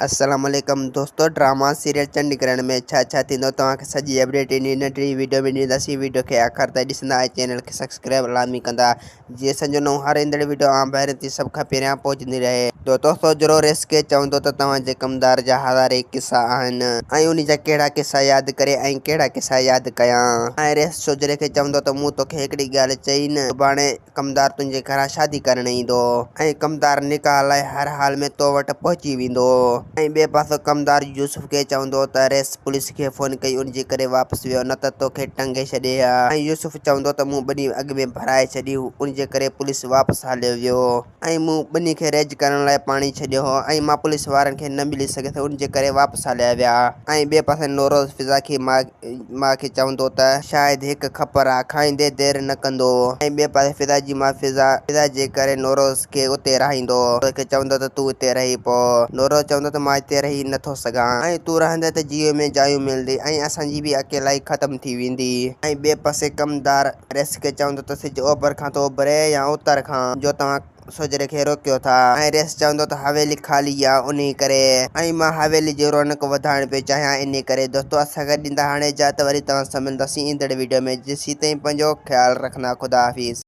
السلام عليڪم دوستو ڊراما سيريل چنڊ گرهڻ ۾ ڇا ڇا ٿيندو توهان کي سڄي اپڊيٽ انهي ننڍڙي ويڊيو ۾ ڏينداسين ويڊيو کي آخر تائين ڏسندا ۽ چينل کي سبسڪرائب لازمي ڪندا جيئن اسان جو نئون هر ايندڙ ويڊيو عام ڀائرن تائين سڀ کان پهريان پهچندي رهي. دوستو جرو ريس کي چوندو ته توهان جي ڪمدار جا هزارين قصا آهن ۽ انهي جا ڪهڙا قصا ياد ڪري ۽ ڪهڙا قصا ياد ڪيان ۽ ريس سوجهري کي چوندو ته مون توکي هڪڙي ڳالهه چئي نه سڀاڻي ڪمدار تنهنجي گهران شادي ڪرڻ ايندو ۽ ڪمدار نڪاح لاء هر حال ۾ تو وٽ پهچي ويندو ۽ ٻئي پاسو ڪمدار يوسف کي چوندو ته ريس پوليس کي فون ڪئي ان جي ڪري واپس ويو نه ته توکي ٽنگي ڇڏي ها ۽ يوسف چوندو ته مون ٻني اڳ ۾ ڀرائي ڇڏي ان جي ڪري پوليس واپس هليو ويو ۽ مون ٻني کي ريج ڪرڻ لاء پاڻي ڇڏيو هو ۽ مان پوليس وارن کي نه ملي سگهيس ان جي ڪري واپس هليا ويا ۽ ٻئي پاسي نوروز فضا کي ماء کي چوندو ته شايد هڪ کپر آ کائيندي دير نه ڪندو ۽ ٻئي پاسي فضا جي ماء فضا فضا جي ڪري نوروز کي اتي رهائيندو نوروز کي چوندو ته تون اتي رهي پو نوروز چوندو ته مان اتي رهي نه ٿو سگهان ۽ تون رهندين ته جيء ۾ جايون ملندي ۽ اسان جي به اڪيلائي ختم ٿي ويندي ۽ ٻئي پاسي ڪمدار ريس کي چوندو ته سج اوڀر کان ٿو اڀري يا اتر کان جو توهان سوجهري کي روڪيو ٿا ۽ ريس چوندو ته حويلي خالي آ انهي ڪري ۽ مان حويلي جي رونق وڌائڻ پيو چاهيان انهي ڪري دوستو اسان کي ڏيندا هاڻي اجازت وري توهان سان ملنداسين ايندڙ ويڊيو ۾ جيسين تائين پنهنجو خيال رکندا خدا حافظ.